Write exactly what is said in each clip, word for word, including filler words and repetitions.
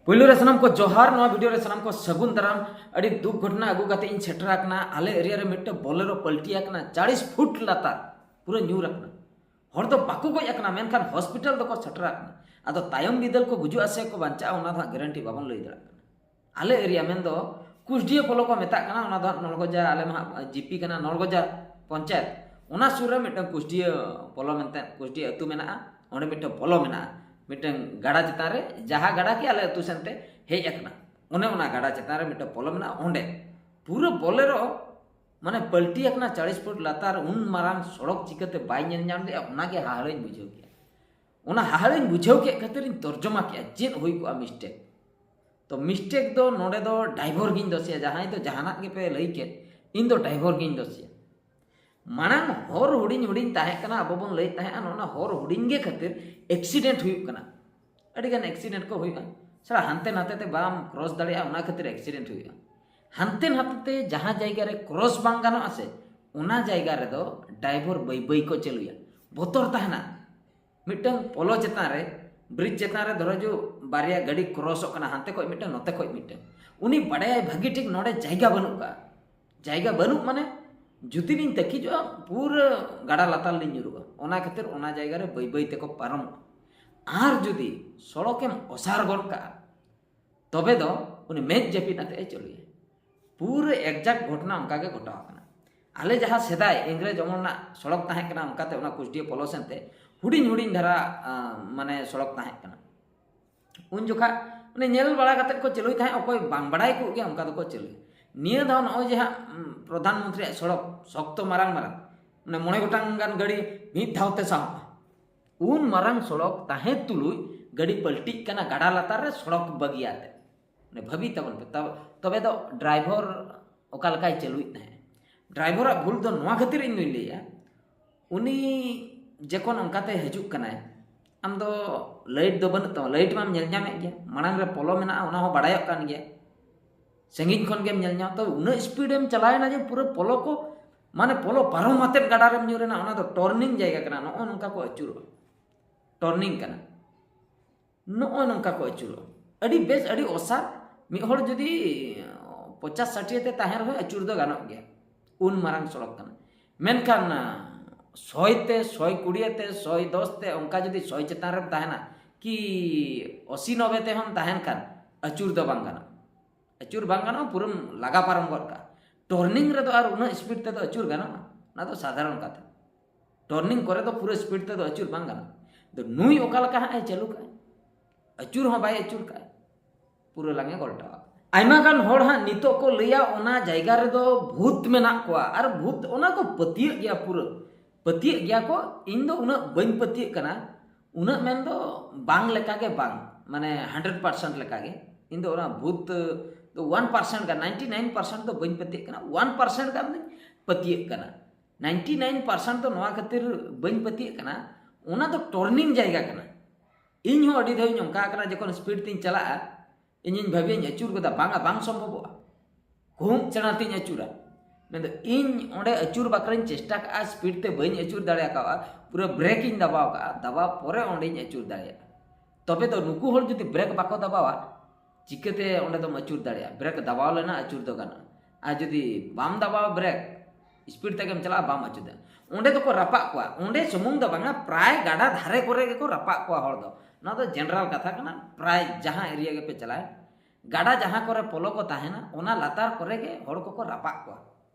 ᱯᱩᱭᱞᱩ ᱨᱮ ᱥᱟᱱᱟᱢ ᱠᱚ ᱡᱚᱦᱟᱨ, ᱱᱚᱣᱟ ᱵᱷᱤᱰᱤᱭᱳ ᱨᱮ ᱥᱟᱱᱟᱢ ᱠᱚ ᱥᱟᱹᱜᱩᱱ ᱫᱟᱨᱟᱢ᱾ ᱟᱹᱰᱤ ᱫᱩᱠ ᱜᱷᱚᱴᱚᱱᱟ ᱟᱹᱜᱩ ᱠᱟᱛᱮ ᱤᱧ ᱥᱮᱴᱮᱨ ᱟᱠᱟᱱᱟ᱾ ᱟᱞᱮ ᱮᱨᱤᱭᱟ ᱨᱮ ᱢᱤᱫᱴᱮᱱ ᱵᱚᱞᱮᱨᱳ ᱯᱟᱞᱴᱤ ᱟᱠᱟᱱᱟ, ᱪᱟᱲᱤᱥ ᱯᱷᱩᱴ ᱞᱟᱛᱟᱨ ᱯᱩᱨᱟᱹ ᱧᱩᱨ ᱟᱠᱟᱱᱟ᱾ ᱦᱚᱲ ᱫᱚ ᱵᱟᱠᱚ ᱜᱚᱡ ᱟᱠᱟᱱᱟ, ᱢᱮᱱᱠᱷᱟᱱ ᱦᱚᱥᱯᱤᱴᱟᱞ ᱫᱚᱠᱚ ᱥᱮᱴᱮᱨ ᱟᱠᱟᱱᱟ᱾ ᱟᱫᱚ ᱛᱟᱭᱚᱢ ᱵᱤᱫᱟᱹᱞ ᱠᱚ ᱜᱩᱡᱩᱜᱼᱟ ᱥᱮ ᱠᱚ ᱵᱟᱧᱪᱟᱜᱼᱟ, ᱚᱱᱟ ᱫᱚ ᱦᱟᱸᱜ ᱜᱮᱨᱮᱱᱴᱤ ᱵᱟᱵᱚᱱ ᱞᱟᱹᱭ ᱫᱟᱲᱮᱭᱟᱜ ᱠᱟᱱᱟ᱾ ᱟᱞᱮ ᱮᱨᱤᱭᱟ ᱢᱮᱱᱫᱚ ᱠᱩᱥᱰᱤᱭᱟᱹ ᱯᱚᱞᱚ ᱠᱚ ᱢᱮᱛᱟᱜ ᱠᱟᱱᱟ, ᱚᱱᱟ ᱫᱚ ᱦᱟᱸᱜ ᱱᱚᱲᱜᱚᱡᱟ, ᱟᱞᱮ ᱢᱟ ᱦᱟᱸᱜ ᱡᱤᱯᱤ ᱠᱟᱱᱟ, ᱱᱚᱲᱜᱚᱡᱟ ᱯᱚᱧᱪᱟᱭᱮᱛ, ᱚᱱᱟ ᱥᱩᱨ ᱨᱮ ᱢᱤᱫᱴᱟᱝ ᱠᱩᱥᱰᱤᱭᱟᱹ ᱯᱚᱞᱚ ᱢᱮᱱᱛᱮ ᱠᱩᱥᱰᱤᱭᱟᱹ ᱟᱹᱛᱩ ᱢᱮᱱᱟᱜᱼᱟ᱾ ᱚᱸᱰᱮ ᱢᱤᱫᱴᱟᱝ ᱯᱚᱞᱚ ᱢᱮᱱᱟᱜᱼᱟ, ᱢᱤᱫᱴᱟᱝ ᱜᱟᱰᱟ ᱪᱮᱛᱟᱱ ᱨᱮ, ᱡᱟᱦᱟᱸ ᱜᱟᱰᱟ ᱠᱤ ᱟᱞᱮ ᱟᱹᱛᱩ ᱥᱮᱱᱛᱮ ᱦᱮᱡ ᱟᱠᱟᱱᱟ, ᱚᱱᱮ ᱚᱱᱟ ᱜᱟᱰᱟ ᱪᱮᱛᱟᱱ ᱨᱮ ᱢᱤᱫᱴᱟᱝ ᱯᱚᱞᱚ ᱢᱮᱱᱟᱜᱼᱟ᱾ ᱚᱸᱰᱮ ᱯᱩᱨᱟᱹ ᱵᱚᱞᱮᱨᱳ ᱢᱟᱱᱮ ᱯᱟᱞᱴᱤ ᱟᱠᱟᱱᱟ, ᱪᱟᱲᱤᱥ ᱯᱷᱩᱴ ᱞᱟᱛᱟᱨ, ᱩᱱ ᱢᱟᱨᱟᱝ ᱥᱚᱲᱚᱠ ᱪᱤᱠᱟᱹᱛᱮ ᱵᱟᱭ ᱧᱮᱞ ᱧᱟᱢ ᱞᱮᱜᱼᱟ, ᱚᱱᱟᱜᱮ ᱦᱟᱦᱟᱲᱟᱧ ᱵᱩᱡᱷᱟᱹᱣ ᱠᱮᱜᱼᱟ᱾ ᱚᱱᱟ ᱦᱟᱦᱟᱲᱟᱧ ᱵᱩᱡᱷᱟᱹᱣ ᱠᱮᱫ ᱠᱷᱟᱹᱛᱤᱨ ᱤᱧ ᱛᱚᱨᱡᱚᱢᱟ ᱠᱮᱜᱼᱟ, ᱪᱮᱫ ᱦᱩᱭ ᱠᱚᱜᱼᱟ ᱢᱤᱥᱴᱮᱠ᱾ ᱛᱚ ᱢᱤᱥᱴᱮᱠ ᱫᱚ ᱱᱚᱰᱮ ᱫᱚ ᱰᱨᱟᱭᱵᱷᱟᱨ ᱜᱤᱧ ᱫᱳᱥᱮᱭᱟ, ᱡᱟᱦᱟᱸᱭ ᱫᱚ ᱡᱟᱦᱟᱱᱟᱜ ᱜᱮᱯᱮ ᱞᱟᱹᱭ ᱠᱮᱫ, ᱤᱧ ᱫᱚ ᱰᱨᱟᱭᱵᱷᱟᱨ ᱜᱤᱧ ᱫᱳᱥᱮᱭᱟ᱾ ᱢᱟᱲᱟᱝ ᱦᱚᱨ ᱦᱩᱰᱤᱧ ᱦᱩᱰᱤᱧ ᱛᱟᱦᱮᱸ ᱠᱟᱱᱟ, ᱟᱵᱚ ᱵᱚᱱ ᱞᱟᱹᱭᱮᱫ ᱛᱟᱦᱮᱸᱜᱼᱟ ᱱᱚᱜᱼᱚ ᱱᱟ ᱦᱚᱨ ᱦᱩᱰᱤᱧ ᱜᱮ ᱠᱷᱟᱹᱛᱤᱨ ᱮᱠᱥᱤᱰᱮᱱᱴ ᱦᱩᱭᱩᱜ ᱠᱟᱱᱟ, ᱟᱹᱰᱤᱜᱟᱱ ᱮᱠᱥᱤᱰᱮᱱᱴ ᱠᱚ ᱦᱩᱭᱩᱜᱼᱟ᱾ ᱥᱟᱞᱟ ᱦᱟᱱᱛᱮ ᱱᱟᱛᱮ ᱛᱮ ᱵᱟᱢ ᱠᱨᱚᱥ ᱫᱟᱲᱮᱭᱟᱜᱼᱟ, ᱚᱱᱟ ᱠᱷᱟᱹᱛᱤᱨ ᱮᱠᱥᱤᱰᱮᱱᱴ ᱦᱩᱭᱩᱜᱼᱟ᱾ ᱦᱟᱱᱛᱮ ᱱᱟᱛᱮ ᱛᱮ ᱡᱟᱦᱟᱸ ᱡᱟᱭᱜᱟ ᱨᱮ ᱠᱨᱚᱥ ᱵᱟᱝ ᱜᱟᱱᱚᱜᱼᱟ ᱥᱮ, ᱚᱱᱟ ᱡᱟᱭᱜᱟ ᱨᱮᱫᱚ ᱰᱨᱟᱭᱵᱷᱟᱨ ᱵᱟᱹᱭ ᱵᱟᱹᱭ ᱠᱚ ᱪᱟᱹᱞᱩᱭᱟ, ᱵᱚᱛᱚᱨ ᱛᱟᱦᱮᱱᱟ᱾ ᱢᱤᱫᱴᱟᱝ ᱯᱚᱞᱚ ᱪᱮᱛᱟᱱ ᱨᱮ, ᱵᱨᱤᱡᱽ ᱪᱮᱛᱟᱱ ᱨᱮ ᱫᱷᱚᱨᱚ ᱡᱚ ᱵᱟᱨᱭᱟ ᱜᱟᱹᱰᱤ ᱠᱨᱚᱥᱚᱜ ᱠᱟᱱᱟ, ᱦᱟᱱᱛᱮ ᱠᱷᱚᱡ ᱢᱤᱫᱴᱟᱝ, ᱱᱚᱛᱮ ᱠᱷᱚᱡ ᱢᱤᱫᱴᱟᱝ, ᱩᱱᱤ ᱵᱟᱰᱟᱭᱟᱭ ᱵᱷᱟᱹᱜᱤ ᱴᱷᱤᱠ ᱱᱚᱰᱮ ᱡᱟᱭᱜᱟ ᱵᱟᱹᱱᱩᱜ ᱠᱟᱜᱼᱟ, ᱡᱟᱭᱜᱟ ᱵᱟᱹᱱᱩᱜ ᱢᱟᱱᱮ ᱡᱩᱫᱤ ᱞᱤᱧ ᱛᱟᱹᱠᱤᱡᱚᱜᱼᱟ ᱯᱩᱨᱟᱹ ᱜᱟᱰᱟ ᱞᱟᱛᱟᱨ ᱞᱤᱧ ᱧᱩᱨᱩᱜᱼᱟ᱾ ᱚᱱᱟ ᱠᱷᱟᱹᱛᱤᱨ ᱚᱱᱟ ᱡᱟᱭᱜᱟ ᱨᱮ ᱵᱟᱹᱭ ᱵᱟᱹᱭ ᱛᱮᱠᱚ ᱯᱟᱨᱚᱢᱚᱜᱼᱟ᱾ ᱟᱨ ᱡᱩᱫᱤ ᱥᱚᱲᱚᱠᱮᱢ ᱚᱥᱟᱨ ᱜᱚᱫ ᱠᱟᱜᱼᱟ, ᱛᱚᱵᱮ ᱫᱚ ᱩᱱᱤ ᱢᱮᱫ ᱡᱟᱹᱯᱤᱫ ᱟᱛᱮ ᱮ ᱪᱟᱹᱞᱩᱭᱟ᱾ ᱯᱩᱨᱟᱹ ᱮᱠᱡᱟᱠᱴ ᱜᱷᱚᱴᱚᱱᱟ ᱚᱱᱠᱟ ᱜᱮ ᱜᱷᱚᱴᱟᱣ ᱟᱠᱟᱱᱟ᱾ ᱟᱞᱮ ᱡᱟᱦᱟᱸ ᱥᱮᱫᱟᱭ ᱤᱝᱨᱮᱡᱽ ᱚᱢᱚᱞ ᱨᱮᱱᱟᱜ ᱥᱚᱲᱚᱠ ᱛᱟᱦᱮᱸ ᱠᱟᱱᱟ, ᱚᱱᱠᱟᱛᱮ ᱚᱱᱟ ᱠᱩᱥᱰᱤᱭᱟᱹ ᱯᱚᱞᱚ ᱥᱮᱱᱛᱮ ᱦᱩᱰᱤᱧ ᱦᱩᱰᱤᱧ ᱫᱷᱟᱨᱟ, ᱟᱸ, ᱢᱟᱱᱮ ᱥᱚᱲᱚᱠ ᱛᱟᱦᱮᱸ ᱠᱟᱱᱟ᱾ ᱩᱱ ᱡᱚᱠᱷᱟ ᱚᱱᱮ ᱧᱮᱞ ᱵᱟᱲᱟ ᱠᱟᱛᱮᱫ ᱠᱚ ᱪᱟᱹᱞᱩᱭ ᱛᱟᱦᱮᱸᱫ, ᱚᱠᱚᱭ ᱵᱟᱝ ᱵᱟᱲᱟᱭ ᱠᱚᱜ ᱜᱮᱭᱟ ᱚᱱᱠᱟ ᱫᱚᱠᱚ ᱪᱟᱹᱞᱩᱭᱟ᱾ ᱱᱤᱭᱟᱹ ᱫᱷᱟᱣ ᱱᱚᱜᱼᱚᱭ ᱡᱮ ᱦᱟᱸᱜ, ᱩᱸ, ᱯᱨᱚᱫᱷᱟᱱ ᱢᱚᱱᱛᱨᱤᱭᱟᱜ ᱥᱚᱲᱚᱠ ᱥᱚᱠᱛᱚ ᱢᱟᱨᱟᱝ ᱢᱟᱨᱟᱝ, ᱢᱟᱱᱮ ᱢᱚᱬᱮ ᱜᱚᱴᱟᱝ ᱜᱟᱱ ᱜᱟᱹᱰᱤ ᱢᱤᱫ ᱫᱷᱟᱣ ᱛᱮ ᱥᱟᱦᱚᱵᱼᱟ, ᱩᱱ ᱢᱟᱨᱟᱝ ᱥᱚᱲᱚᱠ ᱛᱟᱦᱮᱸ ᱛᱩᱞᱩᱡ ᱜᱟᱹᱰᱤ ᱯᱟᱞᱴᱤᱜ ᱠᱟᱱᱟ ᱜᱟᱰᱟ ᱞᱟᱛᱟᱨ ᱨᱮ ᱥᱚᱲᱚᱠ ᱵᱟᱹᱜᱤᱭᱟᱛᱮ᱾ ᱢᱟᱱᱮ ᱵᱷᱟᱹᱵᱤ ᱛᱟᱵᱚᱱ ᱯᱮ, ᱛᱚ-, ᱛᱚᱵᱮ ᱫᱚ ᱰᱨᱟᱭᱵᱷᱚᱨ ᱚᱠᱟ ᱞᱮᱠᱟᱭ ᱪᱟᱹᱞᱩᱭᱮᱫ ᱛᱟᱦᱮᱸᱫ? ᱰᱨᱟᱭᱵᱷᱚᱨᱟᱜ ᱵᱷᱩᱞ ᱫᱚ ᱱᱚᱣᱟ ᱠᱷᱟᱹᱛᱤᱨ ᱤᱧ ᱫᱩᱧ ᱞᱟᱹᱭᱟ, ᱩᱱᱤ ᱡᱚᱠᱷᱚᱱ ᱚᱱᱠᱟᱛᱮ ᱦᱤᱡᱩᱜ ᱠᱟᱱᱟᱭ, ᱟᱢ ᱫᱚ ᱞᱟᱭᱤᱴ ᱫᱚ ᱵᱟᱹᱱᱩᱜ ᱛᱟᱢᱟ, ᱞᱟᱭᱤᱴ ᱢᱟᱢ ᱧᱮᱞ ᱧᱟᱢᱮᱫ ᱜᱮᱭᱟ, ᱢᱟᱲᱟᱝ ᱨᱮ ᱯᱚᱞᱚ ᱢᱮᱱᱟᱜᱼᱟ, ᱚᱱᱟ ᱦᱚᱸ ᱵᱟᱲᱟᱭᱚᱜ ᱠᱟᱱ ᱜᱮᱭᱟ, ᱥᱟᱺᱜᱤᱧ ᱠᱷᱚᱱ ᱜᱮᱢ ᱧᱮᱞ ᱧᱟᱢᱟ᱾ ᱛᱚ ᱩᱱᱟᱹᱜ ᱥᱯᱤᱰ ᱮᱢ ᱪᱟᱞᱟᱣᱮᱱᱟ ᱡᱮ ᱯᱩᱨᱟᱹ ᱯᱚᱞᱚ ᱠᱚ, ᱢᱟᱱᱮ ᱯᱚᱞᱚ ᱯᱟᱨᱚᱢ ᱟᱛᱮᱫ ᱜᱟᱰᱟ ᱨᱮᱢ ᱧᱩᱨ ᱮᱱᱟ᱾ ᱚᱱᱟ ᱫᱚ ᱴᱚᱨᱱᱤᱝ ᱡᱟᱭᱜᱟ ᱠᱟᱱᱟ, ᱱᱚᱜᱼᱚ ᱱᱚᱝᱠᱟ ᱠᱚ ᱟᱹᱪᱩᱨᱚᱜᱼᱟ, ᱴᱚᱨᱱᱤᱝ ᱠᱟᱱᱟ, ᱱᱚᱜᱼᱚ ᱱᱚᱝᱠᱟ ᱠᱚ ᱟᱹᱪᱩᱨᱚᱜᱼᱟ᱾ ᱟᱹᱰᱤ ᱵᱮᱥ, ᱟᱹᱰᱤ ᱚᱥᱟᱨ᱾ ᱢᱤᱫ ᱦᱚᱲ ᱡᱩᱫᱤ ᱯᱚᱪᱟᱥ ᱥᱟᱴᱷᱤ ᱛᱮ ᱛᱟᱦᱮᱱ ᱨᱮᱦᱚᱸ ᱟᱹᱪᱩᱨ ᱫᱚ ᱜᱟᱱᱚᱜ ᱜᱮᱭᱟ, ᱩᱱ ᱢᱟᱨᱟᱝ ᱥᱚᱲᱚᱠ ᱠᱟᱱᱟ᱾ ᱢᱮᱱᱠᱷᱟᱱ ᱥᱚᱭ ᱛᱮ, ᱥᱚᱭ ᱠᱩᱲᱤ ᱛᱮ, ᱥᱚᱭ ᱫᱚᱥ ᱛᱮ, ᱚᱱᱠᱟ ᱡᱩᱫᱤ ᱥᱚᱭ ᱪᱮᱛᱟᱱ ᱨᱮᱢ ᱛᱟᱦᱮᱱᱟ ᱠᱤ ᱟᱥᱤ ᱱᱚᱵᱮ ᱛᱮᱦᱚᱸᱢ ᱛᱟᱦᱮᱱ ᱠᱷᱟᱱ, ᱟᱹᱪᱩᱨ ᱫᱚ ᱵᱟᱝ ᱜᱟᱱᱚᱜᱼᱟ᱾ ᱟᱹᱪᱩᱨ ᱵᱟᱝ ᱜᱟᱱᱚᱜᱼᱟ, ᱯᱩᱨᱟᱹᱢ ᱞᱟᱜᱟ ᱯᱟᱨᱚᱢ ᱜᱚᱫ ᱠᱟᱜᱼᱟ᱾ ᱴᱚᱨᱱᱤᱝ ᱨᱮᱫᱚ ᱟᱨ ᱩᱱᱟᱹᱜ ᱥᱯᱤᱰ ᱛᱮᱫᱚ ᱟᱹᱪᱩᱨ ᱜᱟᱱᱚᱜᱼᱟ? ᱚᱱᱟ ᱫᱚ ᱥᱟᱫᱷᱟᱨᱚᱱ ᱠᱟᱛᱷᱟ᱾ ᱴᱚᱨᱱᱤᱝ ᱠᱚᱨᱮ ᱫᱚ ᱯᱩᱨᱟᱹ ᱥᱯᱤᱰ ᱛᱮᱫᱚ ᱟᱹᱪᱩᱨ ᱵᱟᱝ ᱜᱟᱱᱚᱜᱼᱟ᱾ ᱟᱫᱚ ᱱᱩᱭ ᱚᱠᱟ ᱞᱮᱠᱟ ᱦᱟᱸᱜ ᱮ ᱪᱟᱹᱞᱩ ᱠᱟᱜᱼᱟ, ᱟᱹᱪᱩᱨ ᱦᱚᱸ ᱵᱟᱭ ᱟᱹᱪᱩᱨ ᱠᱟᱜᱼᱟ, ᱯᱩᱨᱟᱹ ᱞᱟᱝ ᱮ ᱜᱚᱞᱴᱟᱣᱟ᱾ ᱟᱭᱢᱟ ᱜᱟᱱ ᱦᱚᱲ ᱦᱟᱸᱜ ᱱᱤᱛᱚᱜ ᱠᱚ ᱞᱟᱹᱭᱟ ᱚᱱᱟ ᱡᱟᱭᱜᱟ ᱨᱮᱫᱚ ᱵᱷᱩᱛ ᱢᱮᱱᱟᱜ ᱠᱚᱣᱟ, ᱟᱨ ᱵᱷᱩᱛ ᱚᱱᱟ ᱠᱚ ᱯᱟᱹᱛᱭᱟᱹᱜ ᱜᱮᱭᱟ, ᱯᱩᱨᱟᱹ ᱯᱟᱹᱛᱭᱟᱹᱜ ᱜᱮᱭᱟ ᱠᱚ᱾ ᱤᱧ ᱫᱚ ᱩᱱᱟᱹᱜ ᱵᱟᱹᱧ ᱯᱟᱹᱛᱭᱟᱹᱜ ᱠᱟᱱᱟ, ᱩᱱᱟᱹᱜ ᱢᱮᱱ ᱫᱚ ᱵᱟᱝ ᱞᱮᱠᱟ ᱜᱮ ᱵᱟᱝ, ᱢᱟᱱᱮ ᱦᱟᱱᱰᱨᱮᱰ ᱯᱟᱨᱥᱮᱱᱴ ᱞᱮᱠᱟ ᱜᱮ᱾ ᱤᱧ ᱫᱚ ᱚᱱᱟ ᱵᱷᱩᱛ ᱫᱚ ᱚᱣᱟᱱ ᱯᱟᱨᱥᱮᱱᱴ ᱜᱟᱱ, ᱱᱟᱭᱤᱱᱴᱤ ᱱᱟᱭᱤᱱ ᱯᱟᱨᱥᱮᱱᱴ ᱫᱚ ᱵᱟᱹᱧ ᱯᱟᱹᱛᱭᱟᱹᱜ ᱠᱟᱱᱟ, ᱚᱣᱟᱱ ᱯᱟᱨᱥᱮᱱᱴ ᱜᱟᱱ ᱫᱚᱧ ᱯᱟᱹᱛᱭᱟᱹᱜ ᱠᱟᱱᱟ᱾ ᱱᱟᱭᱤᱱᱴᱤ ᱱᱟᱭᱤᱱ ᱯᱟᱨᱥᱮᱱᱴ ᱫᱚ ᱱᱚᱣᱟ ᱠᱷᱟᱹᱛᱤᱨ ᱵᱟᱹᱧ ᱯᱟᱹᱛᱭᱟᱹᱜ ᱠᱟᱱᱟ, ᱚᱱᱟ ᱫᱚ ᱴᱚᱨᱱᱤᱝ ᱡᱟᱭᱜᱟ ᱠᱟᱱᱟ᱾ ᱤᱧ ᱦᱚᱸ ᱟᱹᱰᱤ ᱫᱷᱟᱣ ᱤᱧ ᱚᱱᱠᱟ ᱟᱠᱟᱱᱟ, ᱡᱚᱠᱷᱚᱱ ᱥᱯᱤᱰ ᱛᱤᱧ ᱪᱟᱞᱟᱜᱼᱟ, ᱤᱧᱤᱧ ᱵᱷᱟᱹᱵᱤᱭᱟᱹᱧ ᱟᱹᱪᱩᱨ ᱜᱚᱫᱟ, ᱵᱟᱝᱟ, ᱵᱟᱝ ᱥᱚᱢᱵᱷᱚᱵᱚᱜᱼᱟ, ᱠᱷᱩᱵ ᱪᱮᱬᱟ ᱛᱤᱧ ᱟᱹᱪᱩᱨᱟ᱾ ᱢᱮᱱᱫᱚ ᱤᱧ ᱚᱸᱰᱮ ᱟᱹᱪᱩᱨ ᱵᱟᱠᱷᱨᱟᱧ ᱪᱮᱥᱴᱟ ᱠᱟᱜᱼᱟ, ᱥᱯᱤᱰ ᱛᱮ ᱵᱟᱹᱧ ᱟᱹᱪᱩᱨ ᱫᱟᱲᱮ ᱟᱠᱟᱫᱼᱟ, ᱯᱩᱨᱟᱹ ᱵᱨᱮᱠ ᱤᱧ ᱫᱟᱵᱟᱣ ᱠᱟᱜᱼᱟ, ᱫᱟᱵᱟᱣ ᱯᱚᱨᱮ ᱚᱸᱰᱮᱧ ᱟᱹᱪᱩᱨ ᱫᱟᱲᱮᱭᱟᱜᱼᱟ᱾ ᱛᱚᱵᱮ ᱫᱚ ᱱᱩᱠᱩ ᱦᱚᱲ ᱡᱩᱫᱤ ᱵᱨᱮᱠ ᱵᱟᱠᱚ ᱫᱟᱵᱟᱣᱟ, ᱪᱤᱠᱟᱹᱛᱮ ᱚᱸᱰᱮ ᱫᱚᱢ ᱟᱹᱪᱩᱨ ᱫᱟᱲᱮᱭᱟᱜᱼᱟ? ᱵᱨᱮᱠ ᱫᱟᱵᱟᱣ ᱞᱮᱱᱟ, ᱟᱹᱪᱩᱨ ᱫᱚ ᱜᱟᱱᱚᱜᱼᱟ᱾ ᱟᱨ ᱡᱩᱫᱤ ᱵᱟᱢ ᱫᱟᱵᱟᱣᱟ ᱵᱨᱮᱠ, ᱥᱯᱤᱰ ᱛᱮᱜᱮᱢ ᱪᱟᱞᱟᱜᱼᱟ, ᱵᱟᱢ ᱟᱹᱪᱩᱨ ᱫᱟᱲᱮᱭᱟᱜᱼᱟ᱾ ᱚᱸᱰᱮ ᱫᱚᱠᱚ ᱨᱟᱯᱟᱜ ᱠᱚᱣᱟ᱾ ᱚᱸᱰᱮ ᱥᱩᱢᱩᱝ ᱫᱚ ᱵᱟᱝᱟ, ᱯᱨᱟᱭ ᱜᱟᱰᱟ ᱫᱷᱟᱨᱮ ᱠᱚᱨᱮ ᱜᱮᱠᱚ ᱨᱟᱯᱟᱜ ᱠᱚᱣᱟ ᱦᱚᱲ ᱫᱚ᱾ ᱱᱚᱣᱟ ᱫᱚ ᱡᱮᱱᱟᱨᱮᱞ ᱠᱟᱛᱷᱟ ᱠᱟᱱᱟ, ᱯᱨᱟᱭ ᱡᱟᱦᱟᱸ ᱮᱨᱤᱭᱟ ᱜᱮᱯᱮ ᱪᱟᱞᱟᱜᱼᱟ, ᱜᱟᱰᱟ ᱡᱟᱦᱟᱸ ᱠᱚᱨᱮ ᱯᱚᱞᱚ ᱠᱚ ᱛᱟᱦᱮᱱᱟ, ᱚᱱᱟ ᱞᱟᱛᱟᱨ ᱠᱚᱨᱮ ᱜᱮ ᱦᱚᱲ ᱠᱚᱠᱚ ᱨᱟᱯᱟᱜ ᱠᱚᱣᱟ᱾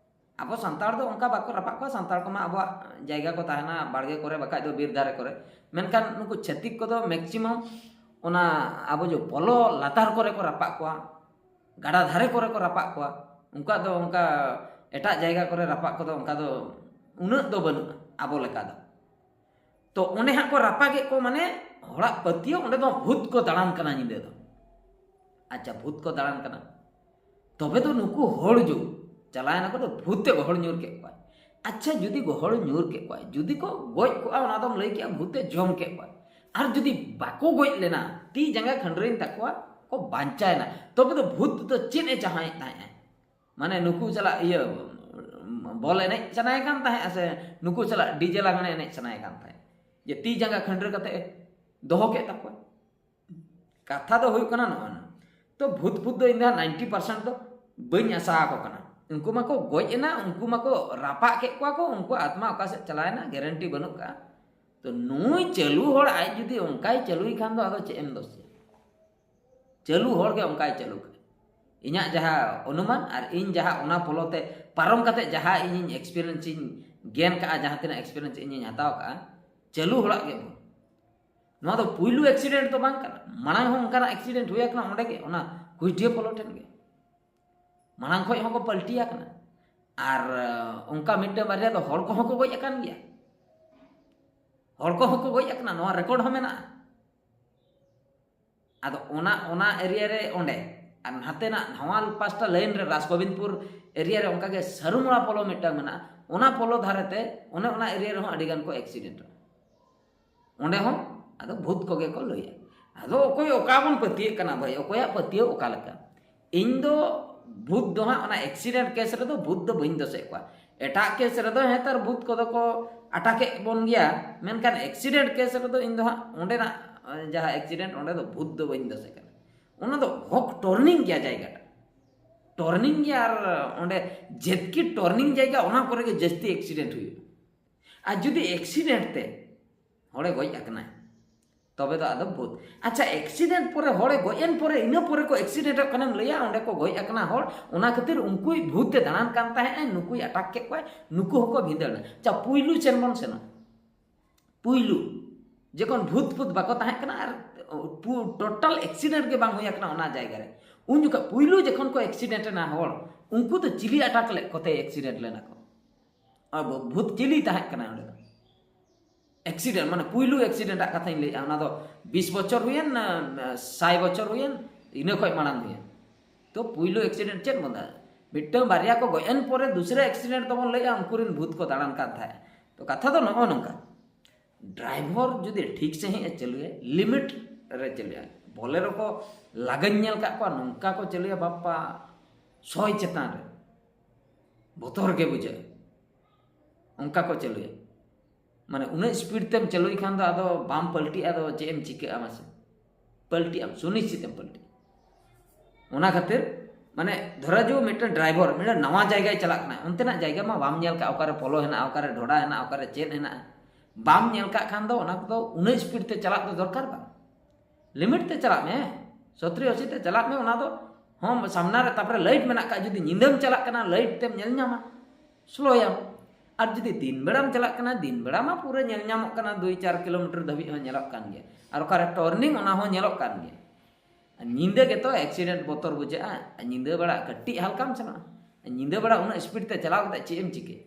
ᱟᱵᱚ ᱥᱟᱱᱛᱟᱲ ᱫᱚ ᱚᱱᱠᱟ ᱵᱟᱠᱚ ᱨᱟᱯᱟᱜ ᱠᱚᱣᱟ᱾ ᱥᱟᱱᱛᱟᱲ ᱠᱚᱢᱟ ᱟᱵᱚᱣᱟᱜ ᱡᱟᱭᱜᱟ ᱠᱚ ᱛᱟᱦᱮᱱᱟ ᱵᱟᱲᱜᱮ ᱠᱚᱨᱮ, ᱵᱟᱠᱷᱟᱡ ᱫᱚ ᱵᱤᱨ ᱫᱷᱟᱨᱮ ᱠᱚᱨᱮ᱾ ᱢᱮᱱᱠᱷᱟᱱ ᱱᱩᱠᱩ ᱪᱷᱟᱹᱛᱤᱠ ᱠᱚᱫᱚ ᱢᱮᱠᱥᱤᱢᱟᱢ ᱚᱱᱟ ᱟᱵᱚ ᱡᱮ ᱯᱚᱞᱚ ᱞᱟᱛᱟᱨ ᱠᱚᱨᱮ ᱠᱚ ᱨᱟᱯᱟᱜ ᱠᱚᱣᱟ, ᱜᱟᱰᱟ ᱫᱷᱟᱨᱮ ᱠᱚᱨᱮ ᱠᱚ ᱨᱟᱯᱟᱜ ᱠᱚᱣᱟ᱾ ᱩᱱᱠᱩᱣᱟᱜ ᱫᱚ ᱚᱱᱠᱟ ᱮᱴᱟᱜ ᱡᱟᱭᱜᱟ ᱠᱚᱨᱮ ᱨᱟᱯᱟᱜ ᱠᱚᱫᱚ ᱚᱱᱠᱟ ᱫᱚ ᱩᱱᱟᱹᱜ ᱫᱚ ᱵᱟᱹᱱᱩᱜᱼᱟ ᱟᱵᱚ ᱞᱮᱠᱟ ᱫᱚ᱾ ᱛᱚ ᱚᱸᱰᱮ ᱦᱟᱸᱜ ᱠᱚ ᱨᱟᱯᱟᱜᱮᱫ ᱠᱚ, ᱢᱟᱱᱮ ᱦᱚᱲᱟᱜ ᱯᱟᱹᱛᱭᱟᱹᱣ, ᱚᱸᱰᱮ ᱫᱚ ᱵᱷᱩᱛ ᱠᱚ ᱫᱟᱬᱟᱱ ᱠᱟᱱᱟ ᱧᱤᱫᱟᱹ ᱫᱚ᱾ ᱟᱪᱪᱷᱟ, ᱵᱷᱩᱛ ᱠᱚ ᱫᱟᱬᱟᱱ ᱠᱟᱱᱟ, ᱛᱚᱵᱮ ᱫᱚ ᱱᱩᱠᱩ ᱦᱚᱲ ᱡᱩ ᱪᱟᱞᱟᱣᱮᱱᱟ ᱠᱚ, ᱫᱚ ᱵᱷᱩᱛ ᱛᱮ ᱜᱚᱦᱚᱲ ᱧᱩᱨ ᱠᱮᱫ ᱠᱚᱣᱟᱭ᱾ ᱟᱪᱪᱷᱟ, ᱡᱩᱫᱤ ᱜᱚᱦᱚᱲ ᱧᱩᱨ ᱠᱮᱫ ᱠᱚᱣᱟᱭ, ᱡᱩᱫᱤ ᱠᱚ ᱜᱚᱡ ᱠᱚᱜᱼᱟ, ᱚᱱᱟ ᱫᱚᱢ ᱞᱟᱹᱭ ᱠᱮᱜᱼᱟ ᱵᱷᱩᱛ ᱮ ᱡᱚᱢ ᱠᱮᱫ ᱠᱚᱣᱟᱭ᱾ ᱟᱨ ᱡᱩᱫᱤ ᱵᱟᱠᱚ ᱜᱚᱡ ᱞᱮᱱᱟ, ᱛᱤ ᱡᱟᱸᱜᱟ ᱠᱷᱟᱹᱱᱰᱨᱟᱹᱭᱮᱱ ᱛᱟᱠᱚᱣᱟ, ᱠᱚ ᱵᱟᱧᱪᱟᱣᱮᱱᱟ, ᱛᱚᱵᱮ ᱫᱚ ᱵᱷᱩᱛ ᱫᱚ ᱪᱮᱫ ᱮ ᱪᱟᱦᱟᱣᱮᱫ ᱛᱟᱦᱮᱸᱜᱼᱟ? ᱢᱟᱱᱮ ᱱᱩᱠᱩ ᱥᱟᱞᱟᱜ ᱤᱭᱟᱹ ᱵᱚᱞ ᱮᱱᱮᱡ ᱥᱟᱱᱟᱭᱮ ᱠᱟᱱ ᱛᱟᱦᱮᱸᱜᱼᱟ ᱥᱮ ᱱᱩᱠᱩ ᱥᱟᱞᱟᱜ ᱰᱤᱡᱮ ᱞᱟᱜᱽᱬᱮ ᱮᱱᱮᱡ ᱥᱟᱱᱟᱭᱮ ᱠᱟᱱ ᱛᱟᱦᱮᱸᱜ, ᱡᱮ ᱛᱤ ᱡᱟᱸᱜᱟ ᱠᱷᱟᱹᱱᱰᱨᱟᱹ ᱠᱟᱛᱮ ᱮ ᱫᱚᱦᱚ ᱠᱮᱫ ᱛᱟᱠᱚᱣᱟ? ᱠᱟᱛᱷᱟ ᱫᱚ ᱦᱩᱭᱩᱜ ᱠᱟᱱᱟ ᱱᱚᱜᱼᱚ ᱱᱟ᱾ ᱛᱚ ᱵᱷᱩᱛ ᱯᱷᱩᱛ ᱫᱚ ᱤᱧ ᱫᱚ ᱱᱟᱭᱤᱱᱴᱤ ᱯᱟᱨᱥᱮᱱᱴ ᱫᱚ ᱵᱟᱹᱧ ᱟᱥᱟ ᱟᱠᱚ ᱠᱟᱱᱟ᱾ ᱩᱱᱠᱩ ᱢᱟᱠᱚ ᱜᱚᱡ ᱮᱱᱟ, ᱩᱱᱠᱩ ᱢᱟᱠᱚ ᱨᱟᱯᱟᱜ ᱠᱮᱫ ᱠᱚᱣᱟ ᱠᱚ, ᱩᱱᱠᱩ ᱟᱛᱢᱟ ᱚᱠᱟ ᱥᱮᱫ ᱪᱟᱞᱟᱣ ᱮᱱᱟ ᱜᱮᱨᱮᱱᱴᱤ ᱵᱟᱹᱱᱩᱜ ᱠᱟᱜᱼᱟ᱾ ᱛᱚ ᱱᱩᱭ ᱪᱟᱹᱞᱩ ᱦᱚᱲ ᱟᱡ ᱡᱩᱫᱤ ᱚᱱᱠᱟᱭ ᱪᱟᱹᱞᱩᱭ ᱠᱷᱟᱱ ᱫᱚ ᱟᱫᱚ ᱪᱮᱫ ᱮᱢ ᱫᱳᱥᱮᱭᱟ? ᱪᱟᱹᱞᱩ ᱦᱚᱲ ᱜᱮ ᱚᱱᱠᱟᱭ ᱪᱟᱹᱞᱩ ᱠᱟᱜᱼᱟ᱾ ᱤᱧᱟᱹᱜ ᱡᱟᱦᱟᱸ ᱚᱱᱩᱢᱟᱱ ᱟᱨ ᱤᱧ ᱡᱟᱦᱟᱸ ᱚᱱᱟ ᱯᱷᱳᱞᱳ ᱛᱮ ᱯᱟᱨᱚᱢ ᱠᱟᱛᱮ ᱡᱟᱦᱟᱸ ᱤᱧᱤᱧ ᱮᱠᱥᱯᱤᱨᱤᱭᱮᱱᱥ ᱤᱧ ᱜᱮᱱ ᱠᱟᱜᱼᱟ, ᱡᱟᱦᱟᱸ ᱛᱤᱱᱟᱹᱜ ᱮᱠᱥᱯᱤᱨᱤᱭᱮᱱᱥ ᱤᱧᱤᱧ ᱦᱟᱛᱟᱣ ᱠᱟᱜᱼᱟ, ᱪᱟᱹᱞᱩ ᱦᱚᱲᱟᱜ ᱜᱮ ᱵᱷᱩᱞ᱾ ᱱᱚᱣᱟ ᱫᱚ ᱯᱩᱭᱞᱩ ᱮᱠᱥᱤᱰᱮᱱᱴ ᱫᱚ ᱵᱟᱝ ᱠᱟᱱᱟ, ᱢᱟᱲᱟᱝ ᱦᱚᱸ ᱚᱱᱠᱟᱱᱟᱜ ᱮᱠᱥᱤᱰᱮᱱᱴ ᱦᱩᱭ ᱟᱠᱟᱱᱟ ᱚᱸᱰᱮ ᱜᱮ, ᱚᱱᱟ ᱠᱩᱪᱰᱤᱦᱟᱹ ᱯᱷᱳᱞᱳ ᱴᱷᱮᱱ ᱜᱮ᱾ ᱢᱟᱲᱟᱝ ᱠᱷᱚᱱ ᱦᱚᱸᱠᱚ ᱯᱟᱞᱴᱤ ᱟᱠᱟᱱᱟ᱾ ᱟᱨ ᱚᱱᱠᱟ ᱢᱤᱫᱴᱟᱝ ᱵᱟᱨᱭᱟ ᱫᱚ ᱦᱚᱲ ᱠᱚᱦᱚᱸ ᱠᱚ ᱜᱚᱡ ᱟᱠᱟᱱ ᱜᱮᱭᱟ, ᱦᱚᱲ ᱠᱚᱦᱚᱸ ᱠᱚ ᱜᱚᱡ ᱟᱠᱟᱱᱟ, ᱱᱚᱣᱟ ᱨᱮᱠᱚᱨᱰ ᱦᱚᱸ ᱢᱮᱱᱟᱜᱼᱟ᱾ ᱟᱫᱚ ᱚᱱᱟ ᱚᱱᱟ ᱮᱨᱤᱭᱟ ᱨᱮ ᱚᱸᱰᱮ ᱟᱨ ᱱᱟᱛᱮᱱᱟᱜ ᱱᱟᱣᱟ ᱯᱟᱥᱴᱟ ᱞᱟᱭᱤᱱ ᱨᱮ ᱨᱟᱥᱜᱳᱵᱤᱱᱫᱯᱩᱨ ᱮᱨᱤᱭᱟ ᱨᱮ ᱚᱱᱠᱟᱜᱮ ᱥᱟᱹᱨᱩᱢᱩᱲᱟ ᱯᱳᱞᱳ ᱢᱤᱫᱴᱟᱝ ᱢᱮᱱᱟᱜᱼᱟ, ᱚᱱᱟ ᱯᱳᱞᱳ ᱫᱷᱟᱨᱮᱛᱮ ᱚᱱᱮ ᱚᱱᱟ ᱮᱨᱤᱭᱟ ᱨᱮᱦᱚᱸ ᱟᱹᱰᱤ ᱜᱟᱱ ᱠᱚ ᱮᱠᱥᱤᱰᱮᱱᱴᱚᱜᱼᱟ᱾ ᱚᱸᱰᱮ ᱦᱚᱸ ᱟᱫᱚ ᱵᱷᱩᱛ ᱠᱚᱜᱮ ᱠᱚ ᱞᱟᱹᱭᱟ᱾ ᱟᱫᱚ ᱚᱠᱚᱭ ᱚᱠᱟ ᱵᱚᱱ ᱯᱟᱹᱛᱭᱟᱹᱜ ᱠᱟᱱᱟ ᱵᱷᱟᱹᱭ, ᱚᱠᱚᱭᱟᱜ ᱯᱟᱹᱛᱭᱟᱹᱣ ᱚᱠᱟ ᱞᱮᱠᱟ? ᱤᱧ ᱫᱚ ᱵᱷᱩᱛ ᱫᱚ ᱦᱟᱸᱜ ᱚᱱᱟ ᱮᱠᱥᱤᱰᱮᱱᱴ ᱠᱮᱥ ᱨᱮᱫᱚ ᱵᱷᱩᱛ ᱫᱚ ᱵᱟᱹᱧ ᱫᱳᱥᱮᱫ ᱠᱚᱣᱟ᱾ ᱮᱴᱟᱜ ᱠᱮᱥ ᱨᱮᱫᱚ ᱦᱮᱸ ᱛᱟᱨ ᱵᱷᱩᱛ ᱠᱚᱫᱚ ᱠᱚ ᱟᱴᱟᱠᱮᱫ ᱵᱚᱱ ᱜᱮᱭᱟ, ᱢᱮᱱᱠᱷᱟᱱ ᱮᱠᱥᱤᱰᱮᱱᱴ ᱠᱮᱥ ᱨᱮᱫᱚ ᱤᱧ ᱫᱚ ᱦᱟᱸᱜ ᱚᱸᱰᱮᱱᱟᱜ ᱡᱟᱦᱟᱸ ᱮᱠᱥᱤᱰᱮᱱᱴ, ᱚᱸᱰᱮ ᱫᱚ ᱵᱷᱩᱛ ᱫᱚ ᱵᱟᱹᱧ ᱫᱳᱥᱮ ᱠᱟᱱᱟ᱾ ᱚᱱᱟ ᱫᱚ ᱦᱚᱠ ᱴᱚᱨᱱᱤᱝ ᱜᱮᱭᱟ, ᱡᱟᱭᱜᱟᱴᱟ ᱴᱚᱨᱱᱤᱝ ᱜᱮᱭᱟ᱾ ᱟᱨ ᱚᱸᱰᱮ ᱡᱮᱛᱠᱤ ᱴᱚᱨᱱᱤᱝ ᱡᱟᱭᱜᱟ, ᱚᱱᱟ ᱠᱚᱨᱮ ᱜᱮ ᱡᱟᱹᱥᱛᱤ ᱮᱠᱥᱤᱰᱮᱱᱴ ᱦᱩᱭᱩᱜᱼᱟ᱾ ᱟᱨ ᱡᱩᱫᱤ ᱮᱠᱥᱤᱰᱮᱱᱴ ᱛᱮ ᱦᱚᱲᱮ ᱜᱚᱡ ᱟᱠᱟᱱᱟᱭ, ᱛᱚᱵᱮ ᱫᱚ ᱟᱫᱚ ᱵᱷᱩᱛ᱾ ᱟᱪᱪᱷᱟ, ᱮᱠᱥᱤᱰᱮᱱᱴ ᱯᱚᱨᱮ, ᱦᱚᱲᱮ ᱜᱚᱡ ᱮᱱ ᱯᱚᱨᱮ, ᱤᱱᱟᱹ ᱯᱚᱨᱮ ᱠᱚ ᱮᱠᱥᱤᱰᱮᱱᱴᱚᱜ ᱠᱟᱱᱟᱢ ᱞᱟᱹᱭᱟ, ᱚᱸᱰᱮ ᱠᱚ ᱜᱚᱡ ᱟᱠᱟᱱᱟ ᱦᱚᱲ, ᱚᱱᱟ ᱠᱷᱟᱹᱛᱤᱨ ᱩᱱᱠᱩᱭ ᱵᱷᱩᱛ ᱮ ᱫᱟᱬᱟᱱ ᱠᱟᱱ ᱛᱟᱦᱮᱸᱜ, ᱱᱩᱠᱩᱭ ᱟᱴᱟᱠ ᱠᱮᱫ ᱠᱚᱣᱟᱭ, ᱱᱩᱠᱩ ᱦᱚᱸᱠᱚ ᱵᱷᱤᱸᱫᱟᱹᱲ ᱮᱱᱟ᱾ ᱟᱪᱪᱷᱟ, ᱯᱩᱭᱞᱩ ᱪᱮᱫ ᱵᱚᱱ ᱥᱮᱱᱚᱜ? ᱯᱩᱭᱞᱩ ᱡᱚᱠᱷᱚᱱ ᱵᱷᱩᱛ ᱯᱷᱩᱛ ᱵᱟᱠᱚ ᱛᱟᱦᱮᱸ ᱠᱟᱱᱟ ᱟᱨ ᱴᱳᱴᱟᱞ ᱮᱠᱥᱤᱰᱮᱱᱴ ᱜᱮ ᱵᱟᱝ ᱦᱩᱭ ᱟᱠᱟᱱᱟ ᱚᱱᱟ ᱡᱟᱭᱜᱟ ᱨᱮ, ᱩᱱ ᱡᱚᱠᱷᱚᱱ ᱯᱩᱭᱞᱩ ᱡᱚᱠᱷᱚᱱ ᱠᱚ ᱮᱠᱥᱤᱰᱮᱱᱴ ᱮᱱᱟ ᱦᱚᱲ, ᱩᱱᱠᱩ ᱫᱚ ᱪᱤᱞᱤ ᱟᱴᱟᱠ ᱞᱮᱫ ᱠᱚᱛᱮ ᱮᱠᱥᱤᱰᱮᱱᱴ ᱞᱮᱱᱟ ᱠᱚ? ᱟᱵᱚ ᱵᱷᱩᱛ ᱪᱤᱞᱤ ᱛᱟᱦᱮᱸ ᱠᱟᱱᱟ ᱚᱸᱰᱮ ᱫᱚ? ᱮᱠᱥᱤᱰᱮᱱᱴ ᱢᱟᱱᱮ ᱯᱩᱭᱞᱩ ᱮᱠᱥᱤᱰᱮᱱᱴ ᱟᱜ ᱠᱟᱛᱷᱟᱧ ᱞᱟᱹᱭᱮᱫᱼᱟ, ᱚᱱᱟ ᱫᱚ ᱵᱤᱥ ᱵᱚᱪᱷᱚᱨ ᱦᱩᱭᱮᱱ, ᱥᱟᱭ ᱵᱚᱪᱷᱚᱨ ᱦᱩᱭᱮᱱ, ᱤᱱᱟᱹ ᱠᱷᱚᱡ ᱢᱟᱲᱟᱝ ᱦᱩᱭᱮᱱ᱾ ᱛᱚ ᱯᱩᱭᱞᱩ ᱮᱠᱥᱤᱰᱮᱱᱴ ᱪᱮᱫ ᱵᱚᱱ ᱫᱟ? ᱢᱤᱫᱴᱟᱝ ᱵᱟᱨᱭᱟ ᱠᱚ ᱜᱚᱡ ᱮᱱ ᱯᱚᱨᱮ ᱫᱩᱥᱨᱟ ᱮᱠᱥᱤᱰᱮᱱᱴ ᱫᱚᱵᱚᱱ ᱞᱟᱹᱭᱮᱫᱼᱟ ᱩᱱᱠᱩ ᱨᱮᱱ ᱵᱷᱩᱛ ᱠᱚ ᱫᱟᱬᱟᱱ ᱠᱟᱱ ᱛᱟᱦᱮᱸᱫ᱾ ᱛᱚ ᱠᱟᱛᱷᱟ ᱫᱚ ᱱᱚᱜᱼᱚ ᱱᱚᱝᱠᱟ, ᱰᱨᱟᱭᱵᱷᱟᱨ ᱡᱩᱫᱤ ᱴᱷᱤᱠ ᱥᱟᱺᱦᱤᱡ ᱮ ᱪᱟᱹᱞᱩᱭᱟ, ᱞᱤᱢᱤᱴ ᱨᱮ ᱪᱟᱹᱞᱩᱭᱟ᱾ ᱵᱚᱞᱮᱨᱳ ᱠᱚ ᱞᱟᱜᱟᱧ ᱧᱮᱞ ᱠᱟᱜ ᱠᱚᱣᱟ ᱱᱚᱝᱠᱟ ᱠᱚ ᱪᱟᱹᱞᱩᱭᱟ, ᱵᱟᱯᱯᱟ, ᱥᱚᱭ ᱪᱮᱛᱟᱱ ᱨᱮ, ᱵᱚᱛᱚᱨ ᱜᱮ ᱵᱩᱡᱷᱟᱹᱜᱼᱟ᱾ ᱚᱱᱠᱟ ᱠᱚ ᱪᱟᱹᱞᱩᱭᱟ, ᱢᱟᱱᱮ ᱩᱱᱟᱹᱜ ᱥᱯᱤᱰ ᱛᱮᱢ ᱪᱟᱹᱞᱩᱭ ᱠᱷᱟᱱ ᱫᱚ ᱟᱫᱚ ᱵᱟᱢ ᱯᱟᱞᱴᱤᱜᱼᱟ, ᱟᱫᱚ ᱪᱮᱫ ᱮᱢ ᱪᱤᱠᱟᱹᱜᱼᱟ ᱢᱟᱥᱮ? ᱯᱟᱞᱴᱤᱜ ᱟᱢ, ᱥᱩᱱᱤᱥᱪᱤᱛ ᱮᱢ ᱯᱟᱞᱴᱤᱜ᱾ ᱚᱱᱟ ᱠᱷᱟᱹᱛᱤᱨ ᱢᱟᱱᱮ ᱫᱷᱚᱨᱟ ᱡᱩ ᱢᱤᱫᱴᱮᱱ ᱰᱨᱟᱭᱵᱷᱟᱨ ᱢᱤᱫᱴᱮᱱ ᱱᱟᱣᱟ ᱡᱟᱭᱜᱟᱭ ᱪᱟᱞᱟᱜ ᱠᱟᱱᱟ, ᱚᱱᱛᱮᱱᱟᱜ ᱡᱟᱭᱜᱟ ᱢᱟ ᱵᱟᱢ ᱧᱮᱞ ᱠᱟᱜᱼᱟ, ᱚᱠᱟᱨᱮ ᱯᱚᱞᱚ ᱦᱮᱱᱟᱜᱼᱟ, ᱚᱠᱟᱨᱮ ᱰᱷᱚᱰᱟ ᱦᱮᱱᱟᱜᱼᱟ, ᱚᱠᱟᱨᱮ ᱪᱮᱫ ᱦᱮᱱᱟᱜᱼᱟ, ᱵᱟᱢ ᱧᱮᱞ ᱠᱟᱜ ᱠᱷᱟᱱ ᱫᱚ ᱚᱱᱟ ᱠᱚᱫᱚ ᱩᱱᱟᱹᱜ ᱥᱯᱤᱰ ᱛᱮ ᱪᱟᱞᱟᱜ ᱫᱚ ᱫᱚᱨᱠᱟᱨ ᱵᱟᱝ᱾ ᱞᱤᱢᱤᱴ ᱛᱮ ᱪᱟᱞᱟᱜ ᱢᱮ, ᱥᱚᱛᱨᱤ ᱟᱥᱤ ᱛᱮ ᱪᱟᱞᱟᱜ ᱢᱮ᱾ ᱚᱱᱟ ᱫᱚ ᱦᱚᱸ ᱥᱟᱢᱱᱟ ᱨᱮ ᱛᱟᱨᱯᱚᱨᱮ ᱞᱟᱭᱤᱴ ᱢᱮᱱᱟᱜ ᱠᱟᱜ, ᱡᱩᱫᱤ ᱧᱤᱫᱟᱹᱢ ᱪᱟᱞᱟᱜ ᱠᱟᱱᱟ ᱞᱟᱭᱤᱴ ᱛᱮᱢ ᱧᱮᱞ ᱧᱟᱢᱟ, ᱥᱞᱳᱭᱟᱢ᱾ ᱟᱨ ᱡᱩᱫᱤ ᱫᱤᱱ ᱵᱮᱲᱟᱢ ᱪᱟᱞᱟᱜ ᱠᱟᱱᱟ, ᱫᱤᱱ ᱵᱮᱲᱟ ᱢᱟ ᱯᱩᱨᱟᱹ ᱧᱮᱞ ᱧᱟᱢᱚᱜ ᱠᱟᱱᱟ, ᱫᱩᱭ ᱪᱟᱨ ᱠᱤᱞᱳᱢᱤᱴᱟᱨ ᱫᱷᱟᱹᱵᱤᱡ ᱦᱚᱸ ᱧᱮᱞᱚᱜ ᱠᱟᱱ ᱜᱮᱭᱟ᱾ ᱟᱨ ᱚᱠᱟᱨᱮ ᱴᱟᱨᱱᱤᱝ ᱚᱱᱟ ᱦᱚᱸ ᱧᱮᱞᱚᱜ ᱠᱟᱱ ᱜᱮᱭᱟ᱾ ᱟᱨ ᱧᱤᱫᱟᱹ ᱜᱮᱛᱚ ᱮᱠᱥᱤᱰᱮᱱᱴ ᱵᱚᱛᱚᱨ ᱵᱩᱡᱷᱟᱹᱜᱼᱟ᱾ ᱟᱨ ᱧᱤᱫᱟᱹ ᱵᱮᱲᱟ ᱠᱟᱹᱴᱤᱡ ᱦᱟᱞᱠᱟᱢ ᱥᱮᱱᱚᱜᱼᱟ, ᱟᱨ ᱧᱤᱫᱟᱹ ᱵᱮᱲᱟ ᱩᱱᱟᱹᱜ ᱥᱯᱤᱰ ᱛᱮ ᱪᱟᱞᱟᱣ ᱠᱟᱛᱮ ᱪᱮᱫ ᱮᱢ ᱪᱤᱠᱟᱹᱭᱟ?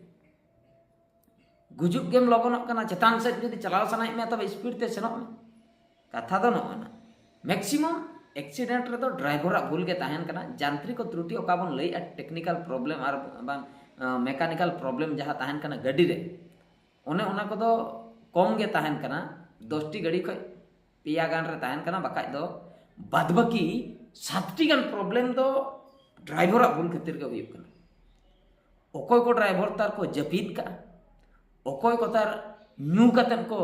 ᱜᱩᱡᱩᱜ ᱜᱮᱢ ᱞᱚᱜᱚᱱᱚᱜ ᱠᱟᱱᱟ, ᱪᱮᱛᱟᱱ ᱥᱮᱫ ᱡᱩᱫᱤ ᱪᱟᱞᱟᱣ ᱥᱟᱱᱟᱭᱮᱫ ᱢᱮᱭᱟ ᱛᱚᱵᱮ ᱥᱯᱤᱰ ᱛᱮ ᱥᱮᱱᱚᱜ ᱢᱮ᱾ ᱠᱟᱛᱷᱟ ᱫᱚ ᱱᱚᱜᱼᱚᱭ ᱱᱟ, ᱢᱮᱠᱥᱤᱢᱟᱢ ᱮᱠᱥᱤᱰᱮᱱᱴ ᱨᱮᱫᱚ ᱰᱨᱟᱭᱵᱷᱟᱨᱟᱜ ᱵᱷᱩᱞ ᱜᱮ ᱛᱟᱦᱮᱱ ᱠᱟᱱᱟ᱾ ᱡᱟᱱᱛᱨᱤᱠ ᱛᱨᱩᱴᱤ ᱚᱠᱟ ᱵᱚᱱ ᱞᱟᱹᱭᱮᱫᱼᱟ, ᱴᱮᱠᱱᱤᱠᱟᱞ ᱯᱨᱚᱵᱞᱮᱢ ᱟᱨ ᱵᱟᱝ ᱢᱮᱠᱟᱱᱤᱠᱟᱞ ᱯᱨᱚᱵᱞᱮᱢ ᱡᱟᱦᱟᱸ ᱛᱟᱦᱮᱱ ᱠᱟᱱᱟ ᱜᱟᱹᱰᱤ ᱨᱮ, ᱚᱱᱮ ᱚᱱᱟ ᱠᱚᱫᱚ ᱠᱚᱢ ᱜᱮ ᱛᱟᱦᱮᱱ ᱠᱟᱱᱟ᱾ ᱫᱚᱥᱴᱤ ᱜᱟᱹᱰᱤ ᱠᱷᱚᱡ ᱯᱮᱭᱟ ᱜᱟᱱ ᱨᱮ ᱛᱟᱦᱮᱱ ᱠᱟᱱᱟ, ᱵᱟᱠᱷᱟᱡ ᱫᱚ ᱵᱟᱫ ᱵᱟᱹᱠᱤ ᱥᱟᱛᱴᱤ ᱜᱟᱱ ᱯᱨᱚᱵᱞᱮᱢ ᱫᱚ ᱰᱨᱟᱭᱵᱷᱟᱨᱟᱜ ᱵᱷᱩᱞ ᱠᱷᱟᱹᱛᱤᱨ ᱜᱮ ᱦᱩᱭᱩᱜ ᱠᱟᱱᱟ᱾ ᱚᱠᱚᱭ ᱠᱚ ᱰᱨᱟᱭᱵᱷᱟᱨ ᱛᱟᱨ ᱠᱚ ᱡᱟᱹᱯᱤᱫ ᱠᱟᱜᱼᱟ, ᱚᱠᱚᱭ ᱠᱚ ᱛᱟᱨ ᱧᱩ ᱠᱟᱛᱮᱫ ᱠᱚ,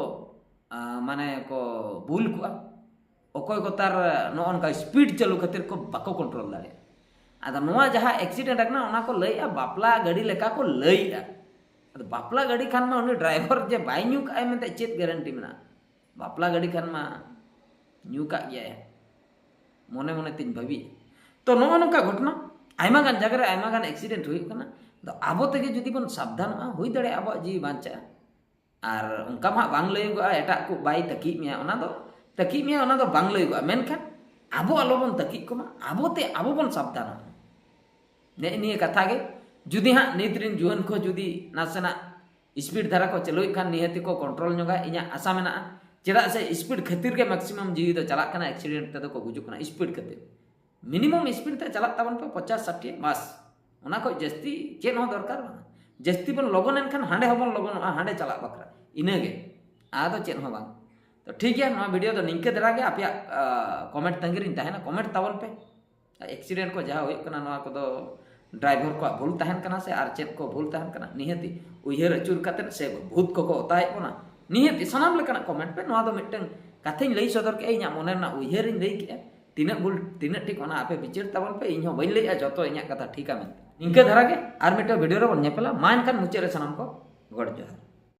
ᱟ, ᱢᱟᱱᱮ ᱠᱚ ᱵᱩᱞ ᱠᱚᱜᱼᱟ, ᱚᱠᱚᱭ ᱠᱚ ᱛᱟᱨ ᱱᱚᱜᱼᱚ ᱱᱚᱝᱠᱟ ᱥᱯᱤᱰ ᱪᱟᱹᱞᱩ ᱠᱷᱟᱹᱛᱤᱨ ᱠᱚ ᱵᱟᱠᱚ ᱠᱚᱱᱴᱨᱳᱞ ᱫᱟᱲᱮᱭᱟᱜᱼᱟ᱾ ᱟᱫᱚ ᱱᱚᱣᱟ ᱡᱟᱦᱟᱸ ᱮᱠᱥᱤᱰᱮᱱᱴ ᱟᱠᱟᱱᱟ ᱚᱱᱟ ᱠᱚ ᱞᱟᱹᱭᱮᱜᱼᱟ ᱵᱟᱯᱞᱟ ᱜᱟᱹᱰᱤ ᱞᱮᱠᱟ ᱠᱚ ᱞᱟᱹᱭᱮᱜᱼᱟ᱾ ᱟᱫᱚ ᱵᱟᱯᱞᱟ ᱜᱟᱹᱰᱤ ᱠᱷᱟᱱ ᱢᱟ ᱩᱱᱤ ᱰᱨᱟᱭᱵᱷᱟᱨ ᱡᱮ ᱵᱟᱭ ᱧᱩ ᱠᱟᱜᱼᱟᱭ ᱢᱮᱱᱛᱮ ᱪᱮᱫ ᱜᱮᱨᱮᱱᱴᱤ ᱢᱮᱱᱟᱜᱼᱟ? ᱵᱟᱯᱞᱟ ᱜᱟᱹᱰᱤ ᱠᱷᱟᱱ ᱢᱟ ᱧᱩ ᱠᱟᱜ ᱜᱮᱭᱟᱭ, ᱢᱚᱱᱮ ᱢᱚᱱᱮ ᱛᱤᱧ ᱵᱷᱟᱹᱵᱤᱭᱮᱜᱼᱟ᱾ ᱛᱚ ᱱᱚᱜᱼᱚ ᱱᱚᱝᱠᱟ ᱜᱷᱚᱴᱚᱱᱟ ᱟᱭᱢᱟ ᱜᱟᱱ ᱡᱟᱭᱜᱟ ᱨᱮ ᱟᱭᱢᱟ ᱜᱟᱱ ᱮᱠᱥᱤᱰᱮᱱᱴ ᱦᱩᱭᱩᱜ ᱠᱟᱱᱟ᱾ ᱟᱫᱚ ᱟᱵᱚ ᱛᱮᱜᱮ ᱡᱩᱫᱤ ᱵᱚᱱ ᱥᱟᱵᱫᱷᱟᱱᱚᱜᱼᱟ, ᱦᱩᱭ ᱫᱟᱲᱮᱭᱟᱜᱼᱟ ᱟᱵᱚᱣᱟᱜ ᱡᱤᱣᱤ ᱵᱟᱧᱪᱟᱜᱼᱟ᱾ ᱟᱨ ᱚᱱᱠᱟ ᱢᱟ ᱵᱟᱝ ᱞᱟᱹᱭᱚᱜᱚᱜᱼᱟ ᱮᱴᱟᱜ ᱠᱚ ᱵᱟᱭ ᱛᱟᱹᱠᱤᱡ ᱢᱮᱭᱟ, ᱚᱱᱟ ᱫᱚ ᱛᱟᱹᱠᱤᱡ ᱢᱮᱭᱟ ᱚᱱᱟ ᱫᱚ ᱵᱟᱝ ᱞᱟᱹᱭᱚᱜᱚᱜᱼᱟ, ᱢᱮᱱᱠᱷᱟᱱ ᱟᱵᱚ ᱟᱞᱚᱵᱚᱱ ᱛᱟᱹᱠᱤᱡ ᱠᱚᱢᱟ, ᱟᱵᱚᱛᱮ ᱟᱵᱚ ᱵᱚᱱ ᱥᱟᱵᱫᱷᱟᱱᱚᱜᱼᱟ᱾ ᱱᱮᱜᱼᱮ ᱱᱤᱭᱟᱹ ᱠᱟᱛᱷᱟ ᱜᱮ, ᱡᱩᱫᱤ ᱦᱟᱸᱜ ᱱᱤᱛ ᱨᱮᱱ ᱡᱩᱣᱟᱹᱱ ᱠᱚ ᱡᱩᱫᱤ ᱱᱟᱥᱮᱱᱟᱜ ᱥᱯᱤᱰ ᱫᱷᱟᱨᱟ ᱠᱚ ᱪᱟᱹᱞᱩᱭᱮᱫ ᱠᱷᱟᱱ ᱱᱤᱦᱟᱹᱛ ᱠᱚ ᱠᱚᱱᱴᱨᱳᱞ ᱧᱚᱜᱟ, ᱤᱧᱟᱹᱜ ᱟᱥᱟ ᱢᱮᱱᱟᱜᱼᱟ᱾ ᱪᱮᱫᱟᱜ ᱥᱮ ᱥᱯᱤᱰ ᱠᱷᱟᱹᱛᱤᱨ ᱜᱮ ᱢᱮᱠᱥᱤᱢᱟᱢ ᱡᱤᱣᱤ ᱫᱚ ᱪᱟᱞᱟᱜ ᱠᱟᱱᱟ, ᱮᱠᱥᱤᱰᱮᱱᱴ ᱛᱮᱫᱚ ᱠᱚ ᱜᱩᱡᱩᱜ ᱠᱟᱱᱟ ᱥᱯᱤᱰ ᱠᱷᱟᱹᱛᱤᱨ᱾ ᱢᱤᱱᱤᱢᱟᱢ ᱥᱯᱤᱰ ᱛᱮ ᱪᱟᱞᱟᱜ ᱛᱟᱵᱚᱱ ᱯᱮ ᱯᱚᱪᱟᱥ ᱥᱟᱴᱷᱤ, ᱵᱟᱥ, ᱚᱱᱟ ᱠᱷᱚᱡ ᱡᱟᱹᱥᱛᱤ ᱪᱮᱫ ᱦᱚᱸ ᱫᱚᱨᱠᱟᱨ ᱵᱟᱝ᱾ ᱡᱟᱹᱥᱛᱤ ᱵᱚᱱ ᱞᱚᱜᱚᱱ ᱮᱱᱠᱷᱟᱱ ᱦᱟᱸᱰᱮ ᱦᱚᱸᱵᱚᱱ ᱞᱚᱜᱚᱱᱚᱜᱼᱟ, ᱦᱟᱸᱰᱮ ᱪᱟᱞᱟᱜ ᱵᱟᱠᱷᱨᱟ, ᱤᱱᱟᱹᱜᱮ, ᱟᱫᱚ ᱪᱮᱫ ᱦᱚᱸ ᱵᱟᱝ᱾ ᱛᱚ ᱴᱷᱤᱠ ᱜᱮᱭᱟ, ᱱᱚᱣᱟ ᱵᱷᱤᱰᱤᱭᱳ ᱫᱚ ᱱᱤᱝᱠᱟᱹ ᱫᱷᱟᱨᱟ ᱜᱮ, ᱟᱯᱮᱭᱟᱜ ᱠᱚᱢᱮᱱᱴ ᱛᱟᱺᱜᱤ ᱨᱤᱧ ᱛᱟᱦᱮᱱᱟ, ᱠᱚᱢᱮᱱᱴ ᱛᱟᱵᱚᱱ ᱯᱮ᱾ ᱮᱠᱥᱤᱰᱮᱱᱴ ᱠᱚ ᱡᱟᱦᱟᱸ ᱦᱩᱭᱩᱜ ᱠᱟᱱᱟ ᱱᱚᱣᱟ ᱠᱚᱫᱚ ᱰᱨᱟᱭᱵᱷᱟᱨ ᱠᱚᱣᱟᱜ ᱵᱷᱩᱞ ᱛᱟᱦᱮᱱ ᱠᱟᱱᱟ ᱥᱮ ᱟᱨ ᱪᱮᱫ ᱠᱚ ᱵᱷᱩᱞ ᱛᱟᱦᱮᱱ ᱠᱟᱱᱟ, ᱱᱤᱦᱟᱹᱛᱤ ᱩᱭᱦᱟᱹᱨ ᱟᱹᱪᱩᱨ ᱠᱟᱛᱮᱫ ᱥᱮ ᱵᱷᱩᱛ ᱠᱚᱠᱚ ᱚᱛᱟᱭᱮᱫ ᱵᱚᱱᱟ, ᱱᱤᱦᱟᱹᱛᱤ ᱥᱟᱱᱟᱢ ᱞᱮᱠᱟᱱᱟᱜ ᱠᱚᱢᱮᱱᱴ ᱯᱮ᱾ ᱱᱚᱣᱟ ᱫᱚ ᱢᱤᱫᱴᱟᱝ ᱠᱟᱛᱷᱟᱧ ᱞᱟᱹᱭ ᱥᱚᱫᱚᱨ ᱠᱮᱫᱼᱟ, ᱤᱧᱟᱹᱜ ᱢᱚᱱᱮ ᱨᱮᱱᱟᱜ ᱩᱭᱦᱟᱹᱨᱤᱧ ᱞᱟᱹᱭ ᱠᱮᱫᱼᱟ᱾ ᱛᱤᱱᱟᱹᱜ ᱵᱷᱩᱞ ᱛᱤᱱᱟᱹᱜ ᱴᱷᱤᱠ, ᱚᱱᱟ ᱟᱯᱮ ᱵᱤᱪᱟᱹᱨ ᱛᱟᱵᱚᱱ ᱯᱮ᱾ ᱤᱧ ᱦᱚᱸ ᱵᱟᱹᱧ ᱞᱟᱹᱭᱮᱫᱼᱟ ᱡᱚᱛᱚ ᱤᱧᱟᱹᱜ ᱠᱟᱛᱷᱟ ᱴᱷᱤᱠᱟ ᱢᱮᱱᱛᱮ᱾ ᱱᱤᱝᱠᱟᱹ ᱫᱷᱟᱨᱟ ᱜᱮ ᱟᱨ ᱢᱤᱫᱴᱟᱝ ᱵᱷᱤᱰᱤᱭᱳ ᱨᱮᱵᱚᱱ ᱧᱮᱯᱮᱞᱟ᱾ ᱢᱟ ᱮᱱᱠᱷᱟᱱ ᱢᱩᱪᱟᱹᱫ ᱨᱮ ᱥᱟᱱᱟᱢ ᱠᱚ ᱜᱚᱰ ᱡᱚᱦᱟᱨ᱾